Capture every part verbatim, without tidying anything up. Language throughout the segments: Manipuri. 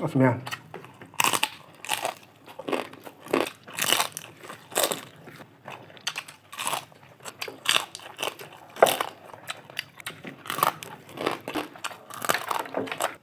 ꯑꯁ, ꯃꯌꯥꯝ꯫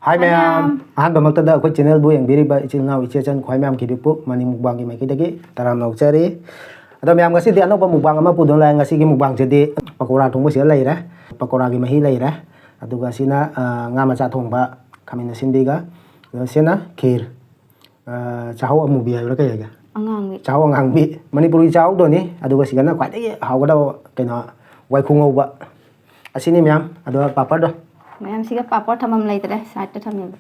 ꯍꯥꯏ ꯃꯌꯥꯝ꯫ ꯑꯍꯥꯟꯕꯃꯛꯇꯗ ꯑꯩꯈꯣꯏ channelꯕꯨ ꯌꯦꯡꯕꯤꯔꯤꯕ ꯏꯆꯤꯜ ꯏꯅꯥꯎ ꯏꯆꯦ ꯏꯆꯟ ꯈ꯭ꯋꯥꯏ ꯃꯌꯥꯝ ꯈꯤꯕꯤꯛꯄꯨ ꯃꯅꯤ ꯃꯨꯛꯕꯥꯡꯒꯤ ꯃꯥꯏꯀꯩꯗꯒꯤ ꯇꯔꯥꯝꯅ ꯑꯣꯛꯆꯔꯤ꯫ ꯑꯗꯣ ꯃꯌꯥꯝ, ꯉꯁꯤꯗꯤ ꯑꯅꯧꯕ ꯃꯨꯛꯕꯥꯡ ꯑꯃ ꯄꯨꯗꯨꯅ ꯂꯥꯛꯑꯦ꯫ ꯉꯁꯤꯒꯤ ꯃꯨꯛꯕꯥꯡꯁꯤꯗꯤ ꯄꯀꯣꯔꯥ ꯊꯣꯡꯕꯁꯤꯗ ꯂꯩꯔꯦ꯫ ꯄꯀꯣꯔꯥꯒꯤ ꯃꯍꯤ ꯂꯩꯔꯦ꯫ ꯑꯗꯨꯒ ꯁꯤꯅ, ꯑ, ꯉꯥ ꯃꯆꯥ ꯊꯣꯡꯕ ꯈꯥꯃꯦꯟ ꯑꯁꯤꯟꯕꯤꯒ꯫ ꯑꯗꯨꯒ ꯁꯤꯅ ꯈꯤꯔ꯫ ꯑ, ꯆꯥꯍꯧ ꯑꯃꯨꯕꯤ ꯍꯥꯏꯕ꯭ꯔꯥ ꯀꯩ ꯍꯥꯏꯒꯦ? ꯑꯉꯥꯡꯕꯤ꯫ ꯆꯥꯍꯧ ꯑꯉꯥꯡꯕꯤ꯫ ꯃꯅꯤꯄꯨꯔꯒꯤ ꯆꯥꯍꯧꯗꯨꯅꯤ꯫ ꯑꯗꯨꯒ ꯁꯤꯗꯅ ꯈ꯭ꯋꯥꯏꯗꯒꯤ ꯍꯥꯎꯒꯗꯕ ꯀꯩꯅꯣ, ꯋꯥꯏꯈꯨ ꯉꯧꯕ꯫ ꯑꯁꯤꯅꯤ ꯃꯌꯥꯝ꯫ ꯑꯗꯨꯒ ꯄꯥꯄꯔꯗꯣ꯫ ꯃꯌꯥꯝꯁꯤꯒ ꯄꯥꯄꯔ ꯊꯝꯐꯝ ꯂꯩꯇ꯭ꯔꯦ, sideꯇ ꯊꯝꯃꯦꯕ꯫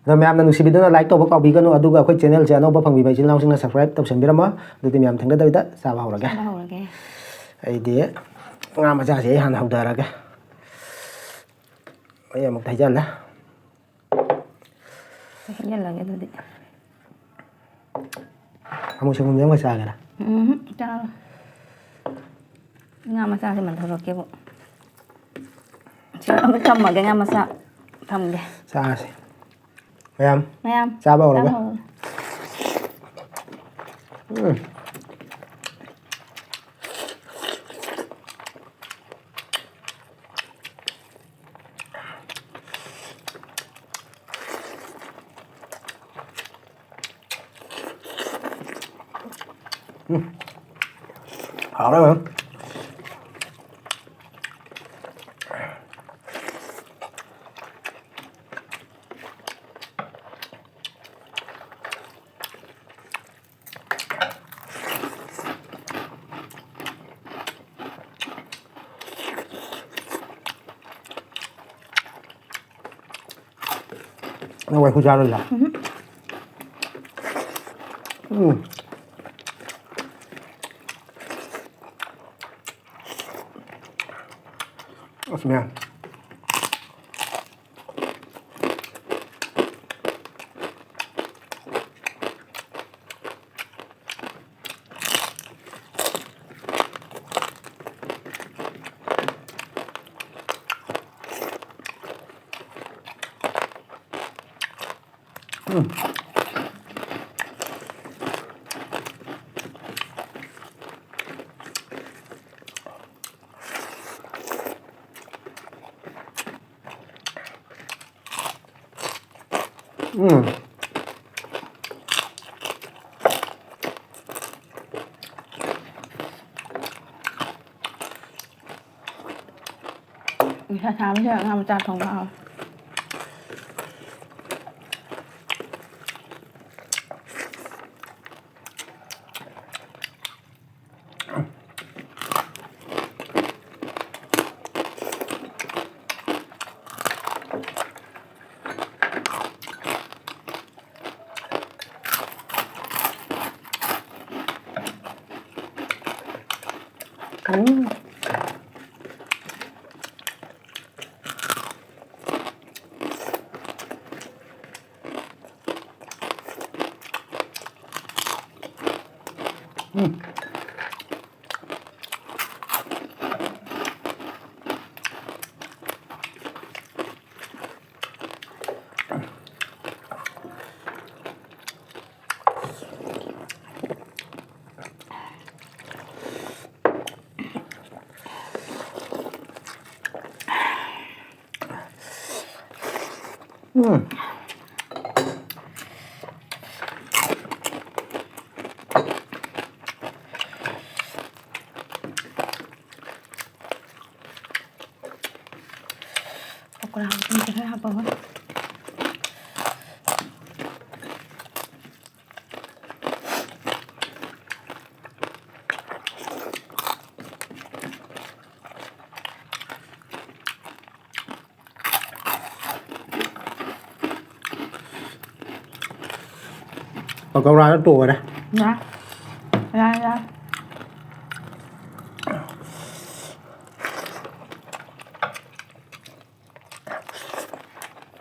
ꯑꯗꯣ ꯃꯌꯥꯝꯅ ꯅꯨꯡꯁꯤꯕꯤꯗꯨꯅ like ꯇꯧꯕ ꯀꯥꯎꯕꯤꯒꯅꯨ, ꯑꯗꯨꯒ ꯑꯩꯈꯣꯏ channelꯁꯦ ꯑꯅꯧꯕ ꯐꯪꯕꯤꯕ ꯏꯆꯤꯜ ꯏꯅꯥꯎꯁꯤꯡꯅ subscribe ꯇꯧꯁꯟꯕꯤꯔꯝꯃꯣ꯫ ꯑꯗꯨꯗꯤ ꯃꯌꯥꯝ ꯊꯦꯡꯅꯗꯕꯤꯗ ꯆꯥꯕ ꯍꯧꯔꯒꯦ꯫ ꯆꯥꯕ ꯍꯧꯔꯒꯦ꯫ ꯑꯩꯗꯤ ꯉꯥ ꯃꯆꯥꯁꯦ ꯑꯩ ꯍꯥꯟꯅ ꯍꯧꯊꯔꯒꯦ꯫ ꯑꯩ ꯑꯃꯨꯛ ꯍꯩꯖꯜꯂꯦ꯫ ꯍꯩꯖꯜꯂꯒꯦ ꯑꯗꯨꯗꯤ꯫ ꯑꯃꯨꯛ ꯁꯪꯒꯣꯝꯁꯦ ꯑꯃꯒ ꯆꯥꯒꯦꯔꯥ? ꯎꯝ, ꯆꯥꯔꯣ꯫ ꯉꯥ ꯃꯆꯥꯁꯦ ꯃꯟꯊꯣꯔꯛꯀꯦꯕꯨ꯫ ꯁꯤ ꯑꯃꯨꯛ ꯊꯝꯃꯒꯦ, ꯉꯥ ꯃꯆꯥ ꯊꯝꯒꯦ꯫ ꯆꯥꯔꯁꯤ꯫ ꯃꯌꯥꯝ, ꯃꯌꯥꯝ, ꯆꯥꯕ ꯍꯧꯔꯒꯦ꯫ ꯆꯥꯕ ꯍꯧꯔꯒꯦ꯫ ꯎꯝ꯫ ꯎꯝ꯫ ꯍꯥꯎꯔꯦ, ꯃꯌꯥꯝ꯫ ꯅꯪ ꯋꯥꯏꯈꯨ ꯆꯥꯔꯣꯏꯗ꯭ꯔꯥ? ꯎꯝꯍꯨꯝ꯫ ꯎꯝ꯫ ꯑꯁ, ꯃꯌꯥꯝ꯫ ꯎꯝ꯫ ꯎꯝ꯫ ꯅꯨꯡꯁꯥ ꯁꯥꯕꯁꯤꯗ ꯉꯥ ꯃꯆꯥ ꯊꯣꯡꯕ ꯍꯥꯎꯋꯦ꯫ ꯎꯝ꯫ ꯎꯝ꯫ ꯎꯝ꯫ ꯄꯀꯣꯔꯥ ꯃꯇꯨꯝꯁꯦ ꯈꯔ ꯍꯥꯞꯄꯒ꯫ ꯄꯀꯧꯔꯥꯗ ꯇꯣꯛꯑꯣꯔꯦ꯫ ꯌꯥ-, ꯌꯥꯔꯦ, ꯌꯥꯔꯦ꯫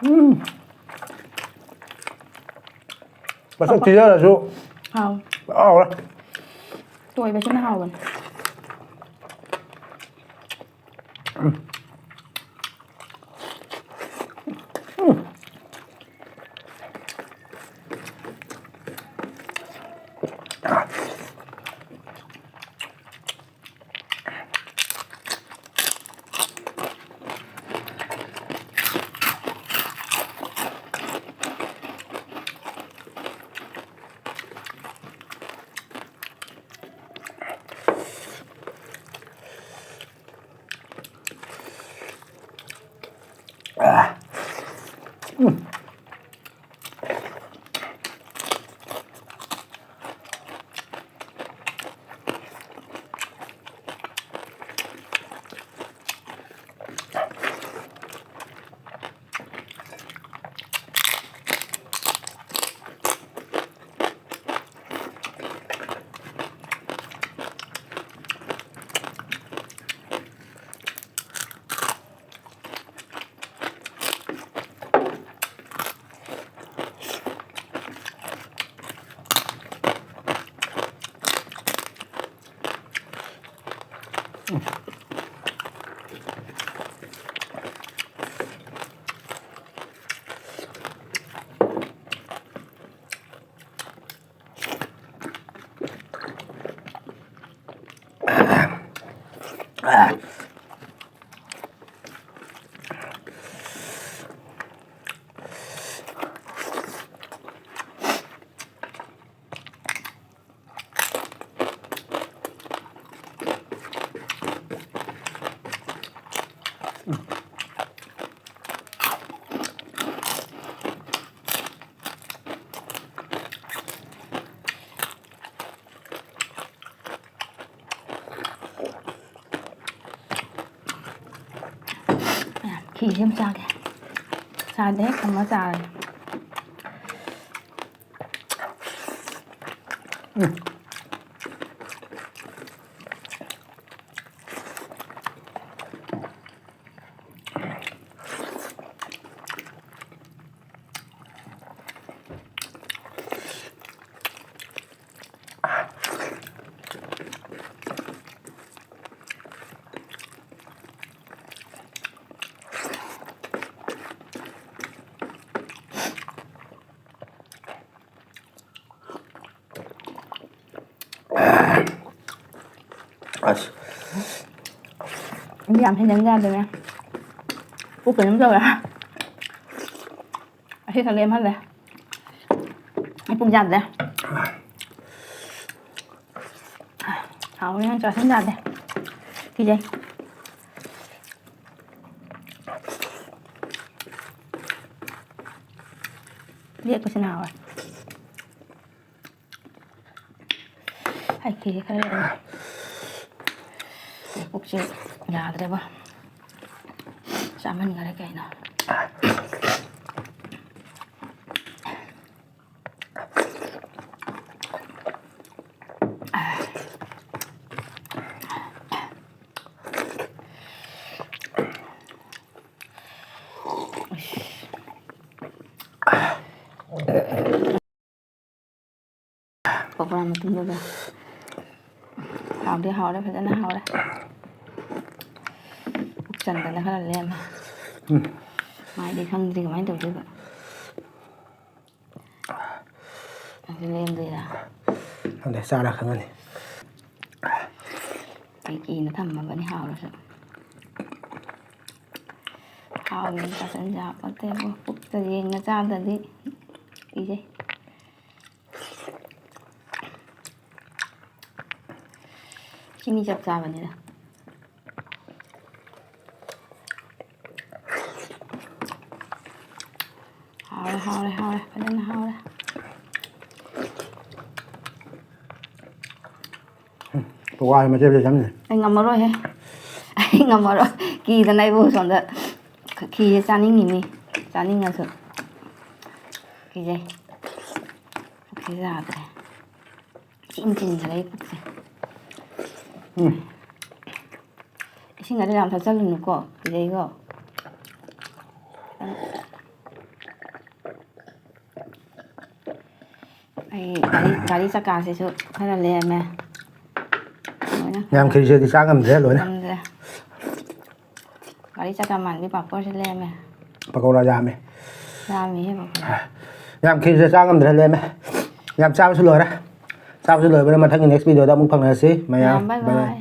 ꯎꯝ꯫ ꯃꯁꯛ ꯊꯤꯖꯔꯁꯨ ꯍꯥꯎ꯫ ꯍꯥꯎꯔꯦ꯫ ꯇꯣꯏꯕꯁꯤꯅ ꯍꯥꯎꯕꯅꯦ꯫ ꯎꯝ꯫ ꯎꯝ꯫ ꯐꯤꯁꯦ ꯑꯃ ꯆꯥꯒꯦ꯫ ꯆꯥꯗꯦ, ꯊꯝꯃ ꯆꯥꯔꯒꯦ꯫ ꯑꯁ꯫ ꯌꯥꯝ ꯍꯦꯟꯖꯟ ꯌꯥꯗ꯭ꯔꯦ꯫ ꯄꯨꯛ ꯀꯩꯅꯣꯝ ꯇꯧꯔꯦ꯫ ꯑꯁꯤ ꯈꯔ ꯂꯦꯝꯍꯜꯂꯦ꯫ ꯑꯩ ꯄꯨꯛ ꯌꯥꯗ꯭ꯔꯦ꯫ ꯍꯥꯎꯋꯦ, ꯅꯪ ꯆꯥꯁꯤꯟ ꯌꯥꯗꯦ꯫ ꯀꯤꯖꯩ꯫ ꯂꯦꯛꯄꯁꯤꯅ ꯍꯥꯎꯋꯦ꯫ ꯑꯩ ꯈꯤꯔꯦ ꯈꯔ ꯂꯩꯔꯦ꯫ ꯄꯨꯛꯁꯦ ꯌꯥꯗ꯭ꯔꯦꯕ꯫ ꯆꯥꯃꯟꯈꯔꯦ ꯀꯩꯅꯣ꯫ ꯄꯀꯣꯔꯥ ꯃꯇꯨꯝꯗꯨꯗ꯫ ꯍꯥꯎꯗꯤ ꯍꯥꯎꯔꯦ, ꯐꯖꯅ ꯍꯥꯎꯔꯦ꯫ ꯄꯨꯛ ꯆꯟꯗꯅ ꯈꯔ ꯂꯦꯝꯃꯦ꯫ ꯎꯝ꯫ ꯃꯥꯏꯗꯤ ꯈꯪꯗ꯭ꯔꯤ ꯀꯃꯥꯏꯅ ꯇꯧꯗꯣꯏꯕ꯫ ꯑꯗꯨ ꯂꯦꯝꯗꯣꯏꯔꯥ? ꯈꯪꯗꯦ, ꯆꯥꯔ ꯈꯪꯉꯅꯤ꯫ ꯑꯩ ꯀꯤꯅ ꯊꯝꯃꯕꯅꯤ ꯍꯥꯎꯔꯁꯨ꯫ ꯍꯥꯎꯅ ꯆꯥꯁꯤꯟ ꯌꯥꯄꯣꯠꯇꯦꯕꯣ꯫ ꯄꯨꯛꯇ ꯌꯦꯡꯉ ꯆꯥꯗ꯭ꯔꯗꯤ ꯀꯤꯖꯩ꯫ ꯁꯤꯅꯤ ꯆꯞ ꯆꯥꯕꯅꯤꯗ꯫ ꯍꯥꯎꯔꯦ, ꯍꯥꯎꯔꯦ, ꯍꯥꯎꯔꯦ, ꯐꯖꯅ ꯍꯥꯎꯔꯦ꯫ ꯄꯀꯣꯔꯥ ꯃꯆꯦꯠ ꯃꯆꯦꯠ ꯆꯪꯉꯤꯅꯦ꯫ ꯑꯩ ꯉꯝꯃꯔꯣꯏꯍꯦ꯫ ꯑꯩ ꯉꯝꯃꯔꯣꯏ꯫ ꯀꯤꯗꯅ ꯑꯩꯕꯨ ꯁꯣꯝꯗ ꯈꯤꯁꯦ ꯆꯥꯅꯤꯡꯉꯤꯅꯤ, ꯆꯥꯅꯤꯡꯉꯁꯨ ꯀꯤꯖꯩ꯫ ꯄꯨꯛꯁꯦ ꯌꯥꯗ꯭ꯔꯦ꯫ ꯏꯆꯤꯡ ꯆꯤꯡꯈ꯭ꯔꯦ ꯑꯩ ꯄꯨꯛꯁꯦ꯫ ꯎꯝ꯫ ꯏꯁꯤꯡ ꯑꯗꯨ ꯌꯥꯝ ꯊꯛꯆꯜꯂꯨꯅꯨꯀꯣ, ꯀꯤꯖꯩꯀꯣ꯫ ꯑꯩ ꯒꯥꯔꯤ, ꯒꯥꯔꯤ ꯆꯀꯥꯁꯤꯁꯨ ꯈꯔ ꯂꯦꯝꯃꯦ꯫ ꯂꯣꯏꯅ ꯌꯥꯝ ꯈꯤꯔꯁꯤꯗꯤ ꯆꯥ ꯉꯝꯗ꯭ꯔꯦ ꯂꯣꯏꯅ꯫ ꯉꯝꯗ꯭ꯔꯦ꯫ ꯒꯥꯔꯤ ꯆꯀꯥ ꯃꯥꯟꯕꯤ ꯄꯥꯐꯣꯔꯁꯦ ꯂꯦꯝꯃꯦ꯫ ꯄꯀꯧꯔꯥ ꯌꯥꯝꯃꯦ꯫ ꯌꯥꯝꯃꯤꯍꯦ ꯄꯥꯐꯣꯔ꯫ ꯌꯥꯝ ꯈꯤꯔꯁꯦ ꯆꯥ ꯉꯝꯗ꯭ꯔꯦ, ꯂꯦꯝꯃꯦ꯫ ꯌꯥꯝ ꯆꯥꯕꯁꯨ ꯂꯣꯏꯔꯦ꯫ ꯆꯥꯕꯁꯨ ꯂꯣꯏꯕꯅ ꯃꯊꯪꯒꯤ next video ꯗ ꯑꯃꯨꯛ ꯐꯪꯅꯔꯁꯤ꯫ ꯃꯌꯥꯝ, ꯃꯌꯥꯝ, bye bye bye꯫ Bye꯫